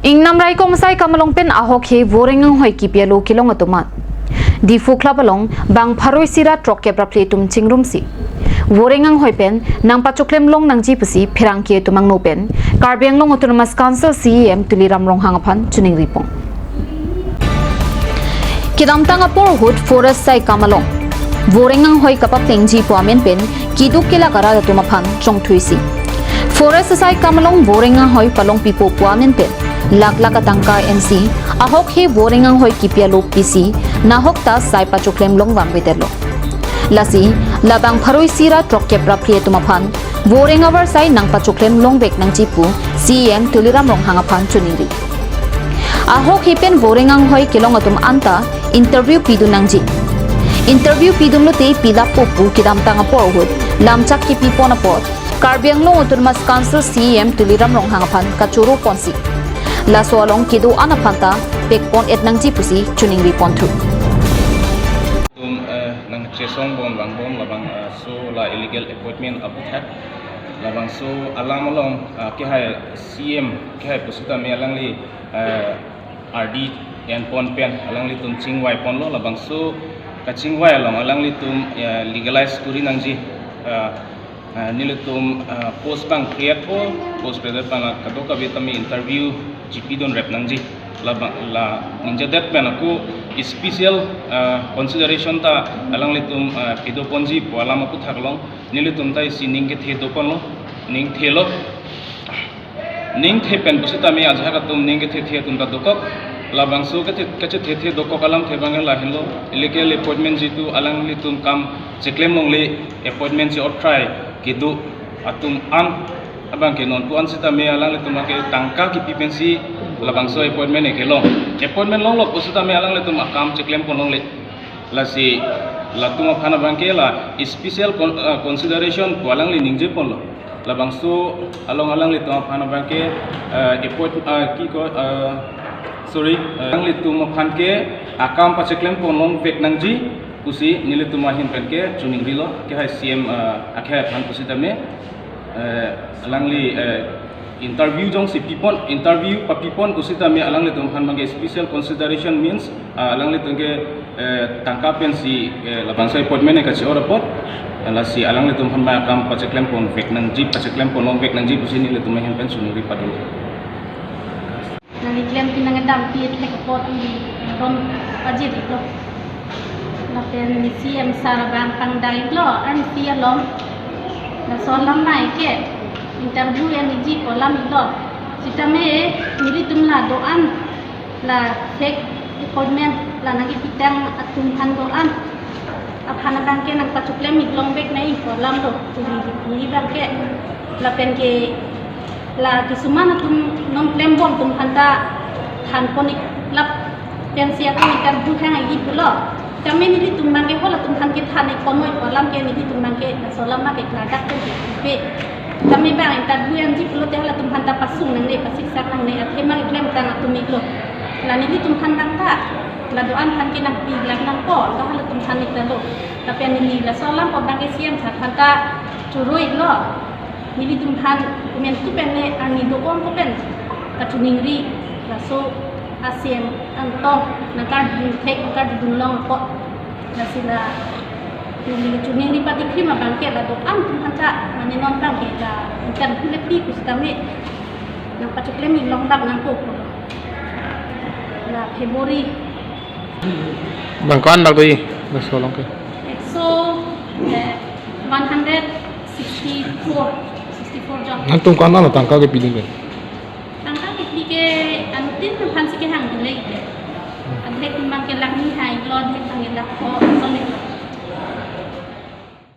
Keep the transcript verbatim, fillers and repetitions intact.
Ingnam raikom asai kam along pen ahok he voreng anghoi kipi alo kelong atum an. Diphu Club along bang pharo isi ra throkkep ra phli atum chingrumsi voreng anghoi pen nangpachoklem long nangji pusi pherangke atum angno pen Karbi Anglong Autonomous Council C E M Tuliram Ronghang aphan choningri pon. Kedamtang apor ahut forest asai kam along voreng anghoi kapapengji pu amen pen keduk kelak arat atum aphan chongthuisi forest asai kam along voreng anghoi palongpipo pu amen pen lakh lakh atangka ensi ahok he voreng anghoi kipi alo pisi nahok ta sai pachoklem long vangvedetlo. Lasi labang pharo isi ra throkkep ra phli atum aphan voreng avarsai nangpachoklem longvek nangji pu C E M Tuliram Ronghang aphan choningri. Ahok he pen voreng anghoi kelong atum anta interview pidun nangji. Interview pidun lote pilappo pu kedamtang apor ahut lamchak kipipon apot Karbi Anglong Autonomous Council C E M Tuliram Ronghang aphan kachoro ponsi laso along kedo-an aphan ta pekpon-et nangji pusi choningri ponthu. Tum, eh, nangchesong bom vangbom labangso, eh, la illegal appointment aputhak. Labangso alam along, eh, kehai C E M, kehai pusitame alangli, eh, ardi enpon pen alanglitum chingvai ponlo, labangso kachingvai along alanglitum, eh, legalize kuri nangji, eh, eh, nelitum, eh, post bang create po, post create pen la kadokave tame interview chipidun rep nangji. Labang la ningjedet pen ako special, eh, consideration ta alanglitum, eh, pido ponji pu alam aputhak along nelitum ta isi ning kethe do ponlo, ning thelo. Ning the pen pusitame ajahak atum ning kethethe atum ta dokok. Labangso kethe, kachethethe dokok alamthe abang lahenlo. Illegal appointment jitu alanglitum kam cheklem longle appointment si otrai kedo atum an abangke nonpu an sitame alanglitum ke tangka kipi pensi labangso appointment ekelong. Appointment longlo pusitame alanglitum akam cheklem pon longle. Lasi latum aphan abangke la special con-, eh, consideration pu alangli ningje ponlo. Labangso along alanglitum aphan abangke, eh, appoint, eh, ki ko, eh, sorry, eh, alanglitum aphan ke akam pacheklem pon longvek nangji pusi nelitum ahin pen ke choningrilo, kehai C E M, eh, akhai aphan pusitame, eh, alangli, eh, interview jongsi pipon, interview papipon pusitame alanglitum aphan abangke special consideration means, ah, alanglitum ke, eh, tangka pensi, eh, labangso appointment ke kachi-or apot, eh, lasi alanglitum aphan abang akam pacheklem ponvek nangji, pacheklem pon longvek nangji pusi nelitum ahin pen choningri pado. Nangli klempi nangdampi thek apot neli rom pajirlo. Lapen C E M sir abang pangdai lo, M C along. Laso alam mai ke interview en-ikji pu alam lo. Sitame nelitum la do-an, la fake appointment la nangkepitang atum aphan do-an aphan abangke nangpachoklem-ik longvek nangji pu alam lo. Neli, neli abangke lapen ke la kisuman atum nonklem bom atum aphanta than pon-ik lap pensi atum interview hang-ikji pulo. Tame nelitum abangke halatum aphan kethan-ik pon noi pu alam ke nelitum abangke laso alam ke klardak pen kepi. Tame bang interview en-ikji pulote halatum aphanta pasung nangne, pasiksak nangne, athe abang klemtang atum-iklo. La nelitum aphan abangta la do-an aphan ke nangpi lang nangpo, la halatum aphan-ik lalo. Lapen neli laso alam pu abangke C E M sir aphanta choro-iklo. Nelitum aphan komantu pen ne arni do-an ko pen kachiningri laso a-C E M angtong nangkardun thek nangkardun long apot. Lasi la neli chiningri patikhri ma abangke la do-an atum aphanta mane non abangke la interview le pi pusitame nangpachoklem-ik longbak nangpo pu. La February. Bang ko-an bak do-i, laso along ke? Ekso, eh, one hundred sixty-four, sixty-four jon. Nangtum ko-an lo tangka kepidun ke? Tangka kepi ke anuttin aphansi kehang dile ke. Adhek abangke lakh ni hai lo, adhek abangke lakh ko, so le.